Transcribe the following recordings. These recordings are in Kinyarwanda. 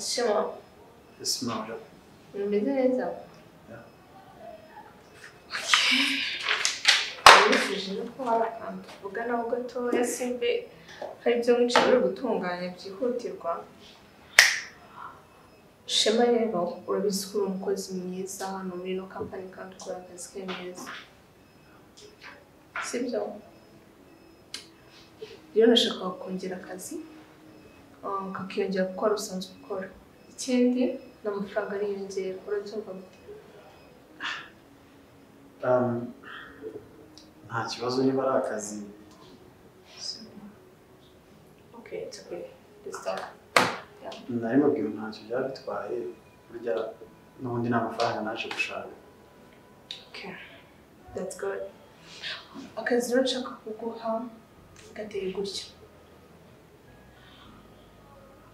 Shema. Yes, ma'am. Umeze neza? Yeah. Nifuje no ko hari akantu tuvuganaho gatoya, simbe hari ibyo nshobora gutunganya byihutirwa. Shema rero urabizi ko uri umukozi mwiza hano muri ino kampani kandi ukora akazi ke neza, sibyo? Rero nashakaga kongera akazi kakiyongera kuko wari usanzwe ukora. Ikindi n'amafaranga ariyongera, urabyumva gute? Nta kibazo niba ari akazi. Okay, it's okay. Let's talk. Yeah. Nari mubwiye ntacyo byaba bitwaye, burya n'ubundi nta mafaranga naje gushaka. Okay, that's good. Akazi rero nshaka kuguha gateye gutya.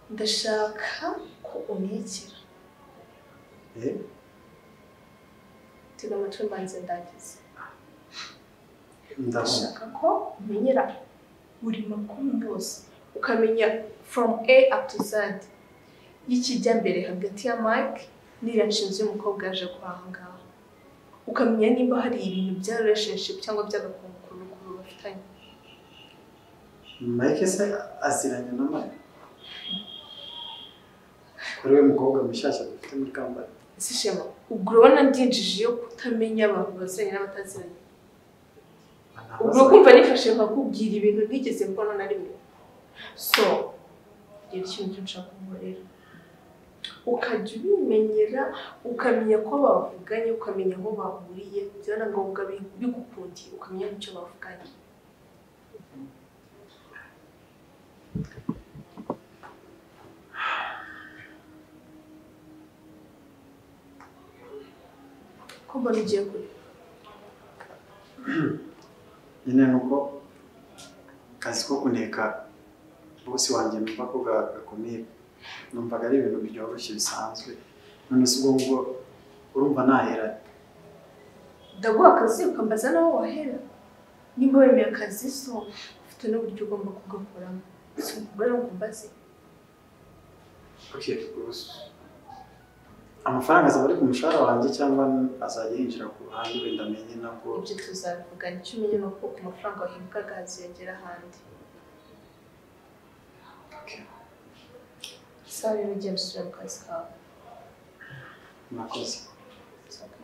Ndashaka ko unyikira. Tega amatwi mbanze ndagize. Ndashaka ko umenyera buri makuru yose, ukamenya from A up to Z y'ikijya mbere hagati ya Mike n'iriya nshinzi y'umukobwa yaje guhaha ngaha. Ukamenya nimba hari ibintu bya relationship cyangwa by'agakungu bafitanye. Mike se aziranye na Mike? Kuri we mukobwa mushyashya dufite muri kampani. Ese Shema, ubwo urabona ndinjije yo kutamenya abantu baziranye n'abataziranye? Ubwo kumva nifashe nkakubwira ibintu ntigeze mbona na rimwe. So, rero ikintu nshaka kunkorera, ukajya ubimenyera, ukamenya ko bavuganye, ukamenya aho bahuriye, byaba na ngombwa bigukundiye, ukamenya n'icyo bavuganye. Ko mbona ugiye kure? Nyine nuko akazi ko kuneka bosi wanjye numva ko gakomeye, numvaga ari ibintu byoroshye bisanzwe. None se ubwo ngubwo urumva nahera? Ndaguha akazi ukambaza naho wahera. Nimba wemeye akazi so ufite n'uburyo ugomba kugakoramo. Si ukubwira ngo umbaze. Okay, amafaranga azaba ari ku mushahara wanjye cyangwa azajya yinjira ku ruhande wenda amenye nabwo? Ibyo tuzabivugana. Icyo umenye ni uko ku mafaranga wahembwaga haziyongera ahandi. Okay. Sawa rero ugenda usubira mu kazi kawe. Murakoze. It's okay.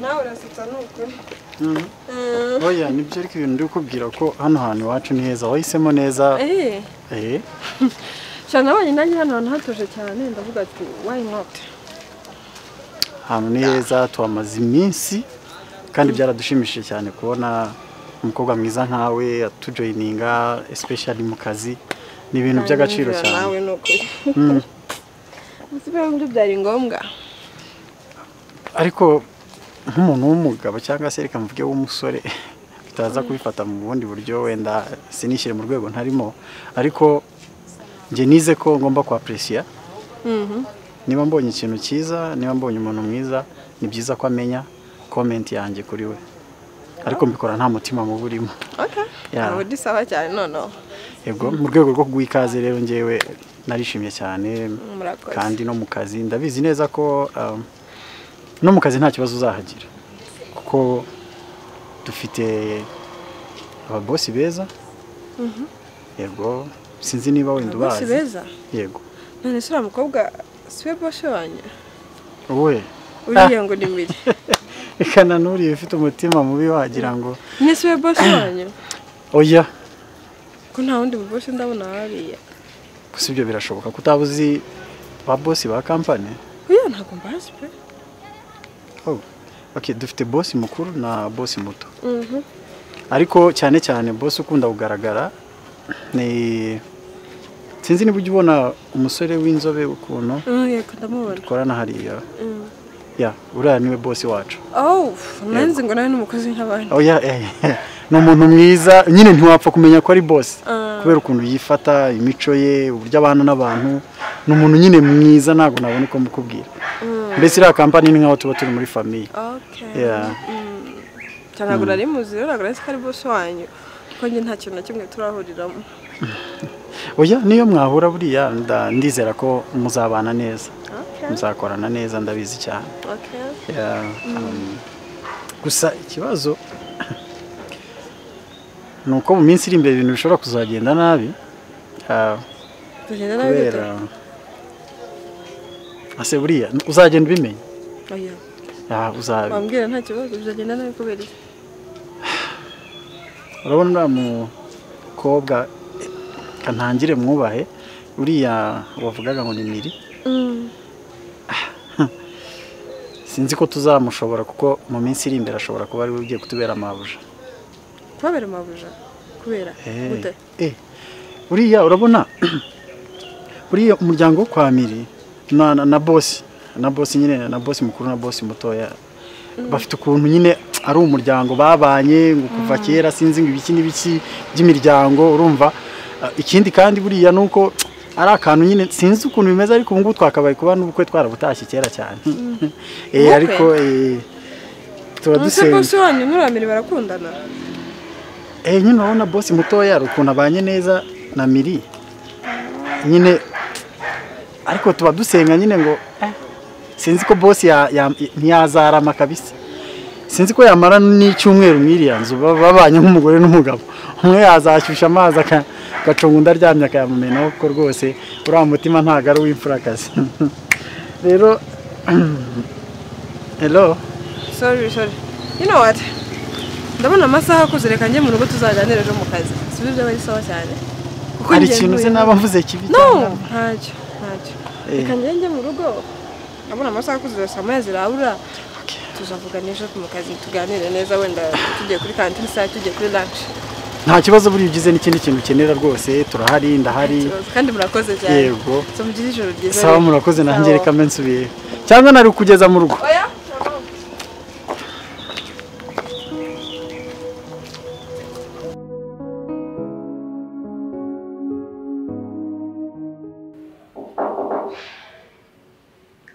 Nawe urasetsa nukuri. Oya nibyo ariko ibintu ndi kukubwira ko hano hantu iwacu ni heza wahisemo neza. Cyane abonye nanjye hano hantu hatuje cyane ndavuga ati why not. Hano ni heza tuhamaze iminsi kandi byaradushimishije cyane kubona umukobwa mwiza nkawe atujoininga especially mu kazi ni ibintu by'agaciro cyane. Nawe nukuri. Usibe byari ngombwa. Ariko nk'umuntu w'umugabo cyangwa se reka mvuge w'umusore bitaza kubifata mu bundi buryo wenda sinishyire mu rwego ntarimo ariko nge nize ko ngomba ku appreciate. Niba mbonye ikintu cyiza niba mbonye umuntu mwiza ni byiza ko amenya comment yanjye kuri we ariko mbikora nta mutima mubi urimo. Okay. Aho di sawa cyane no. Yego mu rwego rwo kuguha ikaze rero ngewe narishimye cyane kandi no mu kazi ndabizi neza ko no mu kazi nta kibazo uzahagira kuko dufite ababosi beza. Yego sinzi niba wenda ubazi. Ababosi beza? Yego. None se uriya mukobwa siwe bosi wanyu? Wowe uriya ngo ni Miri. Ikana nuriye ufite umutima mubi wagira ngo ni siwe bosi wanyu? Oya. Ko nta wundi bosi ndabona hariya. Gusa ibyo birashoboka kutabuzi ba bosi ba company? Oya ntabwo mbazi pe. Oh. Okay, dufite bosi mukuru na bosi muto. Ariko cyane cyane bosi ukunda kugaragara ni sinzi niba ujya ubona umusore w'inzobe ukuntu. Yego ndamubona. Dukorana hariya. Ya, uriya niwe bosi wacu. Oh, nanzi ngo nawe n'umukozi nk'abandi. Oya, ni umuntu mwiza nyine ntiwapfa kumenya ko ari bosi kubera ukuntu yifata, imico ye, uburyo abantu n'abantu, ni umuntu nyine mwiza ntago nabona uko mukubwira. Mbese iriya company ni nkaho tuba turi muri famille. Okay. Yeah. Cyane ntabwo nari muzi rero ntabwo nari ko ari bosi wanyu kuko njye nta kintu na kimwe turahuriramo. Oya niyo mwahura buriya ndizera ko muzabana neza. Muzakorana neza ndabizi cyane. Okay. Yeah. Gusa ikibazo nuko mu minsi iri imbere ibintu bishobora kuzagenda nabi. Kuzagenda nabi gute? Ase buriya uzagenda ubimenya. Oya. Uzabi. Wambwira nta kibazo bizagenda nabi kubera iki? Urabona mukobwa kantangire mwubahe uriya wavugaga ngo ni Miri. Sinzi ko tuzamushobora kuko mu minsi iri imbere ashobora kuba ari we ugiye kutubera amabuja. Kubabera amabuja? Kubera gute? Uriya urabona uriya umuryango kwa Miri na bosi na bosi nyine na bosi mukuru na bosi mutoya bafite ukuntu nyine ari umuryango babanye ngo kuva kera sinzi ngo ibiki n'ibiki by'imiryango urumva. Ikindi kandi buriya nuko ari akantu nyine sinzi ukuntu bimeze ariko ubu ngubu twakabaye kuba n'ubukwe twarabutashye kera cyane. Ariko tuba dusenga. Bosi wanyu n'uramiri barakundana? Nyine urabona bosi mutoya ukuntu abanye neza na Miri nyine ariko tuba dusenga nyine ngo sinzi ko bosi ntiyazarama kabisa. Sinzi ko yamara n'icyumweru mwiriya nzu babanye nk'umugore n'umugabo umwe yazashyushya amazi agacunga undi aryamye akayamumenaho kuko rwose uriya mutima ntabwo ari uw'imfurakazi. Rero hello. Sorry. You know what? Ndabona amasaha akuze reka njye mu rugo tuzaganira ejo mu kazi. Si byo byaba ari sawa cyane. Hari ikintu se naba mvuze kibi cyane? No, ntacyo. Reka njye mu rugo. Ndabona amasaha akuze saa moya zirabura. Tuzavugana ejo mu kazi tuganire neza wenda tugiye kuri kantine saa tugiye kuri lunch. Nta kibazo buri ugize n'ikindi kintu ukenera rwose turahari ndahari. Kandi murakoze cyane. Yego. So mugize ijoro ryiza. Sawa murakoze nanjye reka mbe nsubiye. Cyangwa nari kugeza mu rugo. Oya.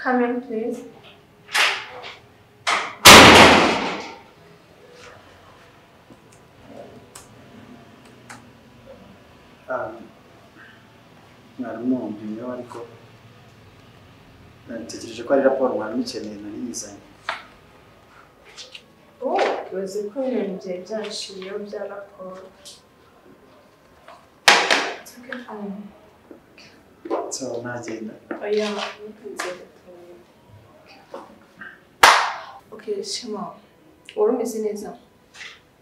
Come in, please. Mwarimu wumva ariko natekereje ko ari raporo mwari mukeneye nari nyizanye. Uzi ko ibintu byari byanshiyeho bya raporo. It's okay, fine. So nagenda. Oya, ntukunze gatoya. Ok, Okay, Shema, wari umeze neza?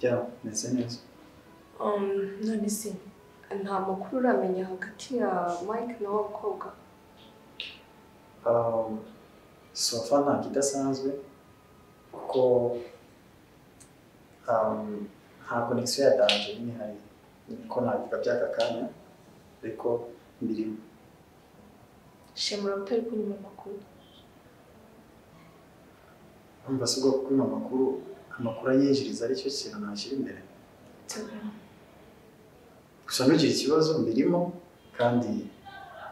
Yeah, meze neza. None se nta makuru uramenya hagati ya Mike na wa mukobwa? So far nta kidasanzwe kuko nta connection ya danger nyine hari, niko nabivuga by'aka kanya, ariko mbirimo. Shema, uraba utari kunyuma amakuru? Urumva si ubwoko kunywa amakuru, amakuru anyinjiriza aricyo kintu nashyira imbere. Gusa ntugire ikibazo, mbirimo kandi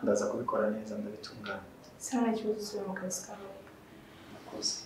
ndaza kubikora neza, ndabitunganya. Sara, nta kibazo, usubira mu kazi kawe. Murakoze.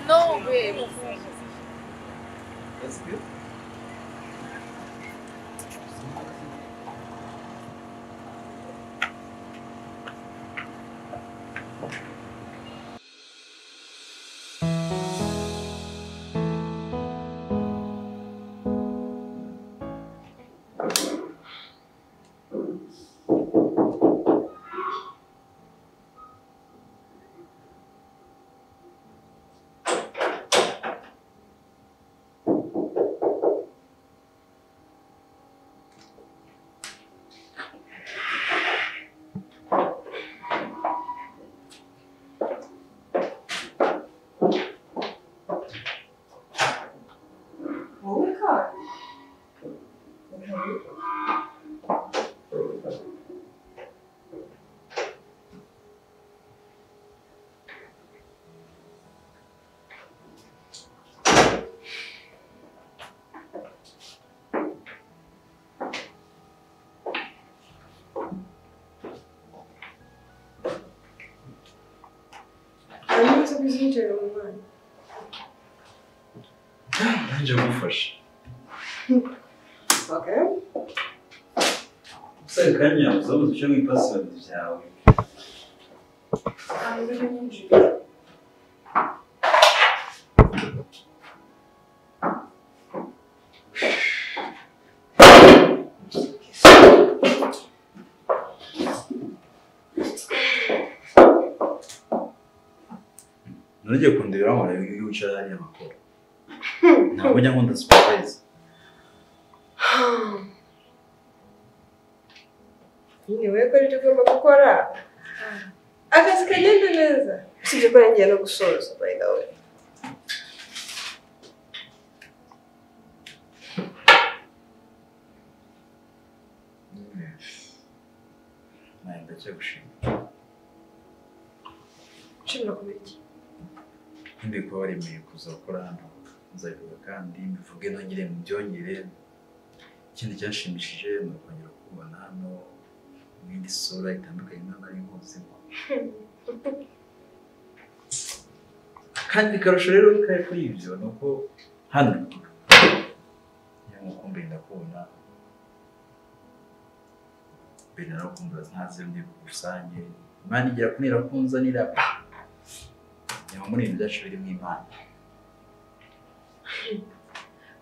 No, babe. That's good. Nanjye ngufashe. Okay. Gusa kanya uzabuze icyo mu password byawe. Nujye kundebera aho iyo wicara hariya amakuru. Ntabwo njya nkunda surprise. Nyine wowe ko aribyo ugomba gukora. Akazi kagenda neza. Usibye ko nangiye no gusoza by the way. Nawe ndacyagushima. Nshimira kubera iki? Ndi kuba waremeye kuza gukora hano, nzabivuga kandi mbivuge nongere mubyongere. Ikindi cyanshimishije ni ukongera kukubona hano mu yindi sura itandukanye n'aho nari nkuzimo. Kandi karusho rero kari kuri ibyo ni uko hano iyo ngukumbuye ndakubona, mbere narakumbura ntazi ndi bugusange, Imana igera kunira kunzanira pa nyuma muri ibintu byacu birimo Imana.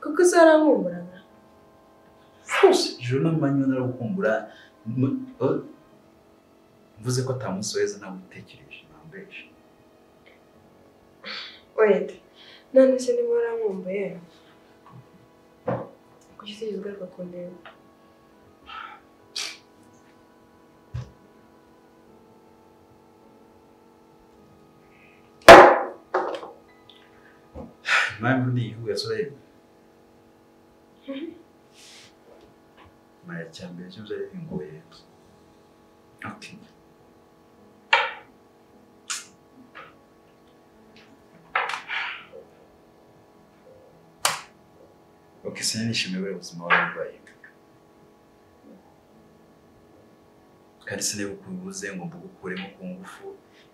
Kuko uzarankumburaga? Ijoro n'amanywa naragukumbura, mvuze ko atamunsi weza nagutekereje nambeshe. Wait, none se niba warankumbuye kuki utigeze ugaruka kundeba? Impamvu ni igihugu yasohoye. Maya cyambere cyo byari bingoye. Okay. Okay, sinanishimiye buriya buzima wari ubaye. Kandi sinabikubuze ngo mbugukuremo ku ngufu.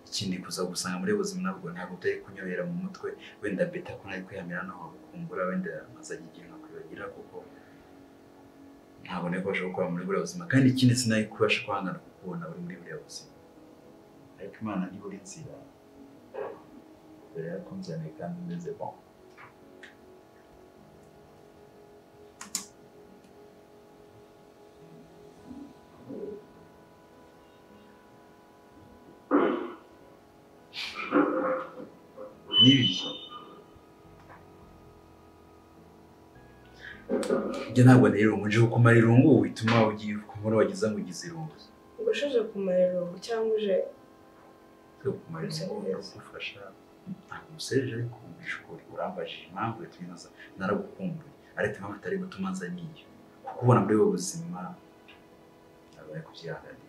Ikindi kuza gusanga muri buzima nabwo ntabwo byari kunyohera mu mutwe, wenda beta ko nari kwihamira naho gukumbura, wenda mazajya igihe nkakwibagira kuko ntabwo nari kubasha gukora muri buriya buzima. Kandi ikindi sinari kubasha kwihangana kukubona uri muri buriya buzima. Ariko Imana ntibura inzira, dore yarakunzaniye kandi umeze bon. N'ibiki njye ntabwo nari irungu, nje kukumara irungu bituma ugiye kumara wagize ngo ugize irungu. Ubwo ushaje kumara irungu cyangwa uje kumara irungu ndagufasha, ntabwo umuseje ariko ubishukuri urambajije impamvu yatumye naza naragukumbuye, ariko impamvu itari gutuma nza niyo kukubona muri ubu buzima ntabwo nari kubyihanganira.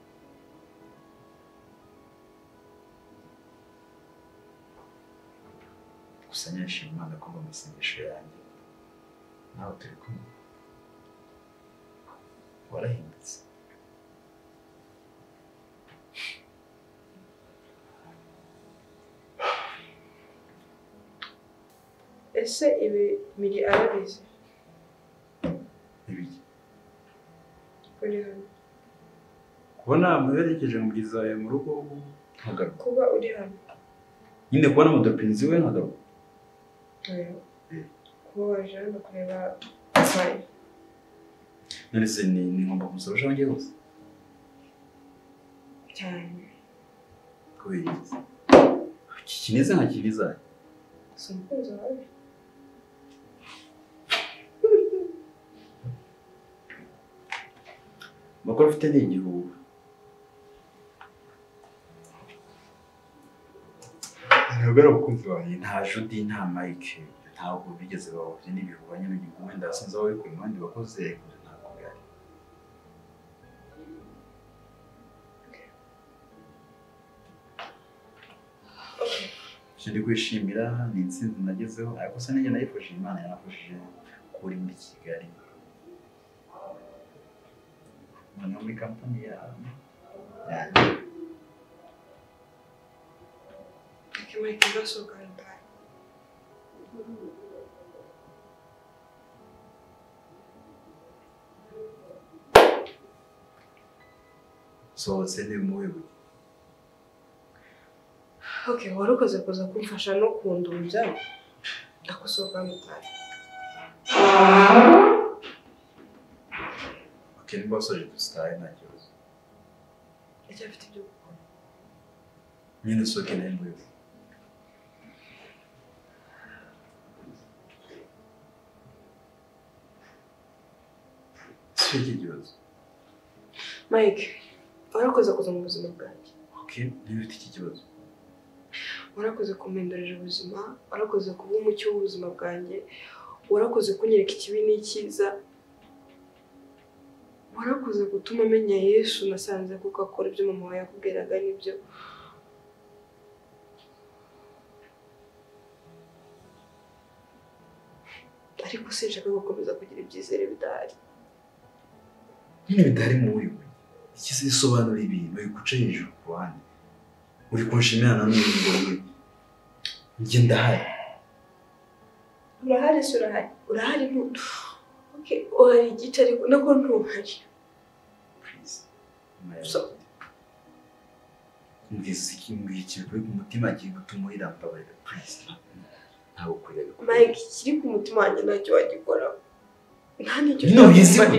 Gusa nyashima Imana ko mu masengesho yanjye nawe turi kumwe, warahindutse. Ese ibi Miri arabizi? Ibiki? Uri hano. Kubona muherekeje mugeza mu rugo nkagaruka. Kuba uri hano. Nyine kubona mudapinzi we nkagaruka. Kuba waje hano kureba Maya. None se ni ngomba kumusaba aho ngiye hose? Cyane. Kubera iki? Kineza nka kiriza. Si umukunzi wawe? Amakuru ufite ni igihuha. Ntabwo ari umukunzi wanjye, nta Judy, nta Mike, ntabwo bigeze bahuye n'ibihuha nyine igihugu wenda sinzi aho bikuye mu bandi bakozi, ariko ntabwo bihari. Icyo ndi kwishimira ni intsinzi nagezeho, ariko se nanjye nayifashije, Imana yarafashije kuri muri Kigali. Noneho muri kampani yawe yanjye. Mike, ngasohoka ndaye. Sohotse ni mubi buryo. Okay, wari ukoze kuza kumfasha no kundumbya, akusohoka mutahe. Okay, nimba wasoje dusitaye nta kibazo. Ndacyafite ibyo gukora. Nyine usohoke nawe mubi buryo. Si iki kibazo. Mike, warakoze kuza mu buzima bwanjye. Okay, niba ufite iki kibazo. Warakoze kumpindurira ubuzima, warakoze kuba umucyo w'ubuzima bwanjye, warakoze kunyereka ikibi n'icyiza, warakoze gutuma menya Yesu nasanze kuko akora ibyo mama wawe yakubwiraga nibyo. Ariko sinshaka gukomeza kugira ibyizere bidahari. Nyine bidahari mu buryo. Ikizisobanura ibintu uri guca hejuru ku ruhande. Uri kunshimira na none ngo njye ndahari. Urahari se urahari? Urahari ntu. Okay, uhari igice ariko nako ntuhari. Please. So. Mbwira ikintu kuri ku mutima kiri gutuma urambabarira please. Ntabwo kurira bikora. Mike, kiri ku mutima wanjye ntacyo wagikora. Nta n'icyo ushaka.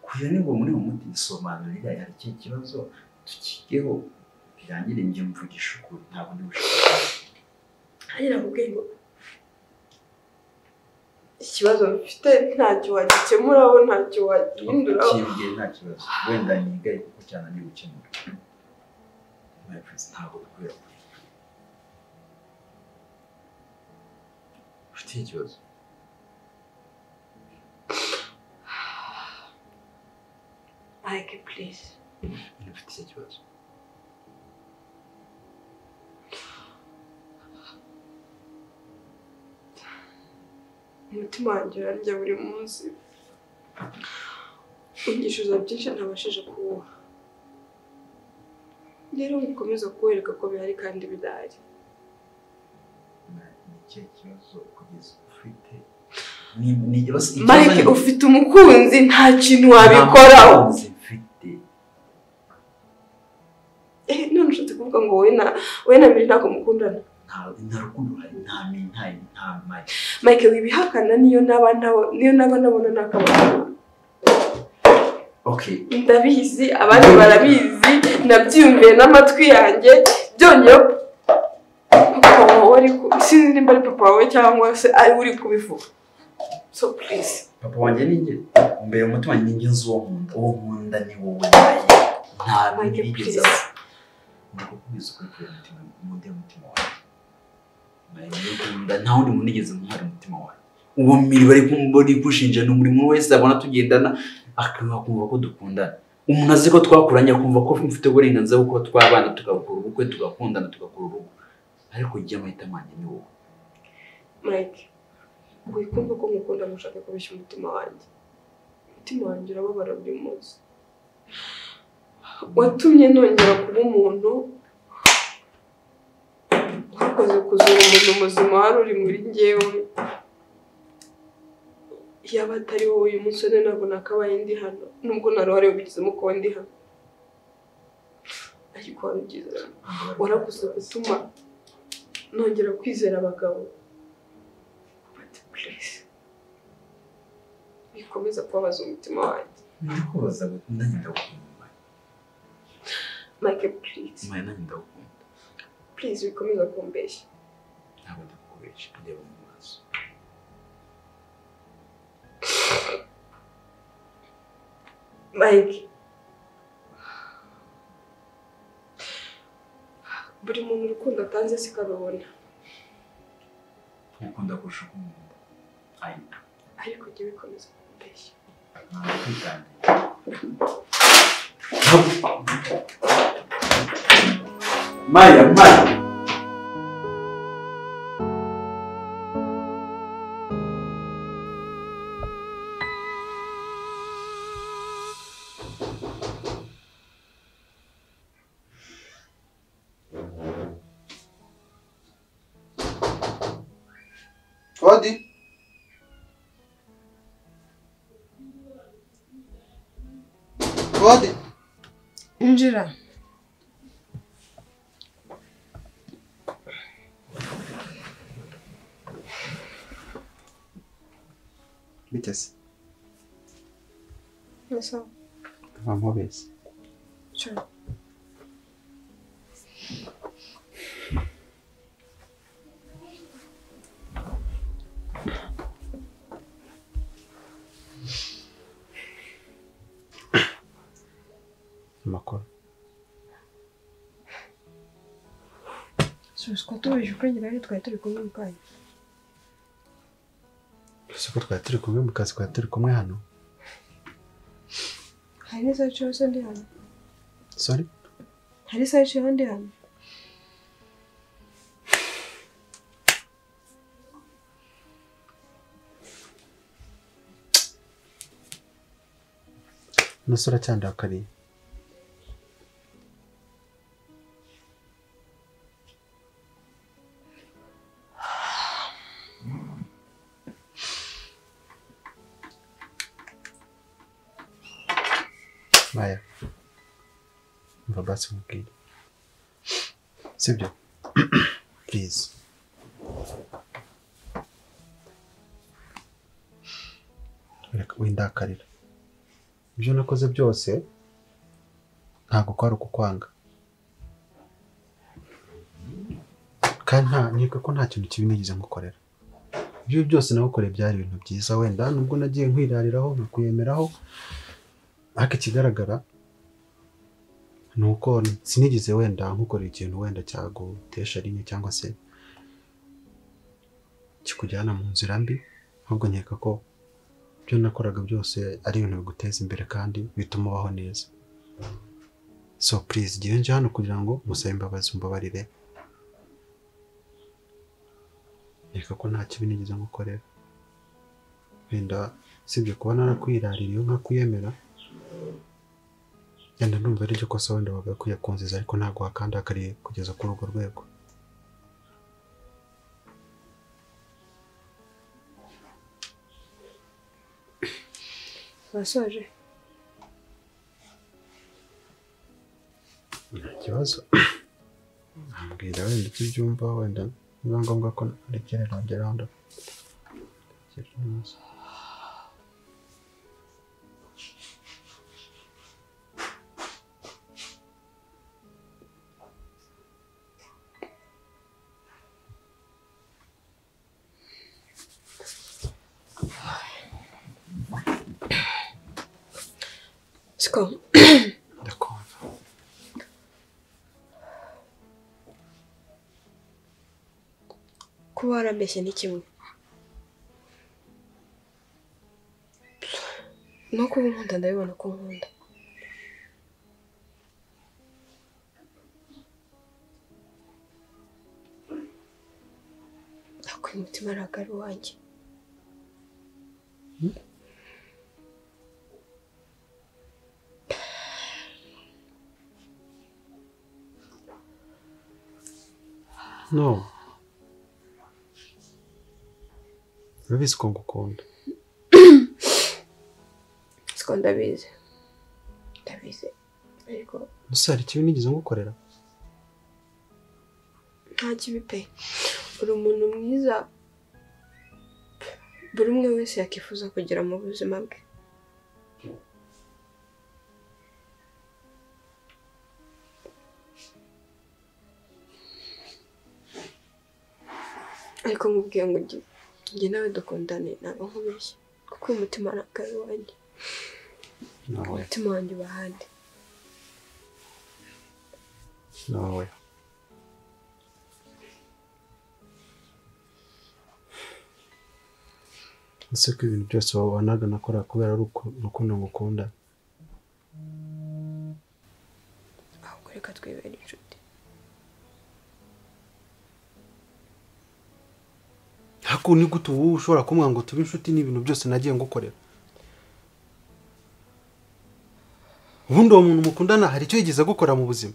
Kurira ni ngo muri uwo muti sobanurira hari ikihe kibazo tukigeho birangire njye mvugisha ukuri ntabwo ndi bushaka. Hanyuma nakubwiye ngo ikibazo mfite ntacyo wagikemuraho ntacyo wagihinduraho. Kimbwiye nta kibazo wenda nigaye kuko cyane ni gukemura. My friends ntabwo bikwira kuri. Ufite ikibazo? Mike, please. Ufite icyo kibazo? Umutima wanjye urarya buri munsi. Unyishyuza byinshi ntabashije kuwuha. Rero nkomeza kuwereka ko bihari kandi bidahari. Ni ikihe kibazo kugeza ufite? Mike, ufite umukunzi, nta kintu wabikoraho. None ushatse kuvuga ngo wowe na Miri ntabwo mukundana? Nta rukundo ruhari, nta Miri, nta Mike. Mike, wibihakana niyo naba nabona ntakabona. Okay. Ndabizi, abandi barabizi, nabyiyumviye n'amatwi yanjye, byongeyeho papa wawe ariko sinzi nimba ari papa wawe cyangwa se ari uri kubivuga. So please. Papa wanjye ni njye. Mbere umutima wanjye ni njye nzi uwo nkunda. Uwo nkunda ni wowe naye. Nta bindi bigeze aho. Ndakubwiza ukuri kubera umutima, nkunda umutima wanjye. Nta wundi muntu nigeze muhara umutima wanjye. Uwo Miri bari kushinja ni umurimo wese abona tugendana akumva ko dukundana. Umuntu azi ko twakuranye akumva ko mfite uburenganzira bwo kuba twabana tugakora ubukwe tugakundana tugakora urugo. Ariko ujya amahitamo yanjye ni wowe. Mike, wikumva ko ngukunda mushaka kubeshya umutima wanjye. Umutima wanjye urababara buri munsi. Watumye nongera kuba umuntu, wakoze kuzura umuntu muzima wari uri muri njyewe. Yaba atari wowe uyu munsi ntabwo nakabaye ndi hano, nubwo nta ruhare wabigizemo kuba ndi hano. Ariko wabigizemo, warakoze gutuma nongera kwizera abagabo. But please, wikomeza kubabaza umutima wanjye. Ndakubaza nanjye ndagukunda. Mike, please. Mike, nanjye ndagukunda. Please, wikomeza kumbeshya. Ntabwo ndakubeshya, ndeba mu maso. Mike, buri muntu urukundo atanze sikarubona. Ukunda kurusha uko unkunda. Ariko jya wikomeza kumbeshya. Maya, Maya. Odi. Odi. Injira. Bitese. Nasa. Vampobese. Sure. Amakuru. Ko tubije kuri njye twari turi kumwe mu kanya. Ko twari turi kumwe mu kazi, twari turi kumwe hano. Hari n'isaha iciyeho ndi hano. Sorry? Hari isaha iciyeho ndi hano. Umusore acyandakariye. Maya, umva basi nkubwire. Sibyo? Please. Reka windakarira. Ibyo nakoze byose ntabwo kwari ukukwanga. Kandi nkeka ko nta kintu kibi nigeze ngukorera. Ibyo byose nagukoreye byari ibintu byiza, wenda nubwo nagiye nkwirariraho nkakwiyemeraho, ariko ikigaragara ni uko sinigeze wenda nkukorera ikintu wenda cyagutesha rimwe cyangwa se kikujyana mu nzira mbi, ahubwo nkeka ko Ibyo nakoraga byose ari ibintu biguteza imbere kandi bituma ubaho neza. So please, ngiye nje hano kugira ngo musabe imbabazi, umbabarire. Reka ko nta kibi nigeze ngukorera. Wenda sibyo kuba narakwirarira iyo nkakwiyemera. Yenda ndumva ari ryo kosa wenda wagakwiye kunziza, ariko ntabwo wakandakariye kugeza kuri urwo rwego. Wasoje? Nta kibazo. Ambwira wenda icyo ubyumva, wenda niba ngombwa ko nrekera nongeraho ndarekera neza. Siko. Ndakumva. Kuba warambeshye ni kimwe, no kuba unkunda ndabibona ko unkunda. Ariko uyu mutima ntabwo ari uwanjye. No. Urabizi ko ngukunda. Siko ndabizi. Ndabizi. Ariko gusa hari ikibi nigeze ngukorera? Nta kibi pe. Uri umuntu mwiza, buri umwe wese yakifuza kugira mu buzima bwe. Ariko nkubwiye ngo njye nawe dukundane, ntabwo nkubeshye, kuko umutima ntabwo ari uwanjye. Umutima wanjye uba ahandi. No way. Ese ko ibintu byose wabonaga nakora kubera ari urukundo ngukunda? Ahubwo reka twibere inshuti. Ariko ni gute ubu ushobora kumbwira ngo tube inshuti n'ibintu byose nagiye ngukorera? Ubundi uwo muntu mukundana hari icyo yigeze gukora mu buzima?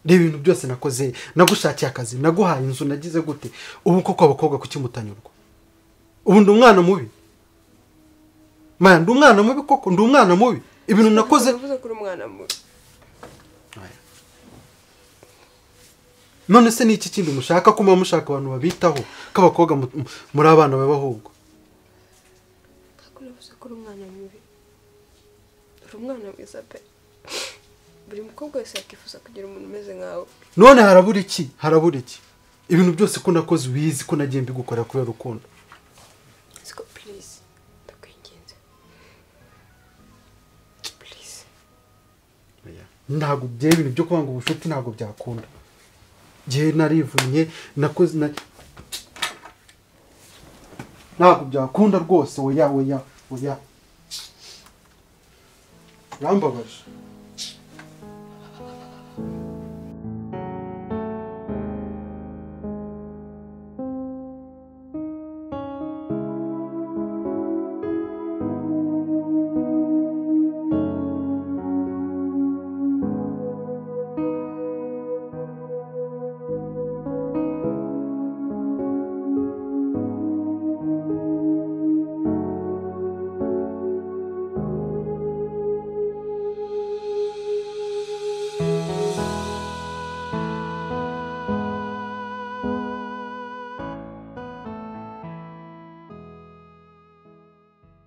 Reba ibintu byose nakoze, nagushakiye akazi, naguhaye inzu, nagize gute? Ubu koko abakobwa kuki mutanyurwa? Ubu ndi umwana mubi. Maya, ndi umwana mubi koko, ndi umwana mubi. Ibintu nakoze. Uvuze ko uri umwana mubi. None se ni iki kindi mushaka ko muba mushaka abantu babitaho ko abakobwa muri abana b'abahungu? Ntabwo navuze ko uri umwana mubi. Uri umwana mwiza pe. Buri mukobwa wese yakifuza kugira umuntu umeze nkawe. None harabura iki? Harabura iki? Ibintu byose ko nakoze ubizi ko nagiye mbigukora kubera urukundo. Siko please, ndakwinginze. Please. Ntabwo byari ibintu byo kubanga ubucuti, ntabwo byakunda. Jye narivunye nakoze ntabwo byakunda rwose. Oya oya oya, urambabaje.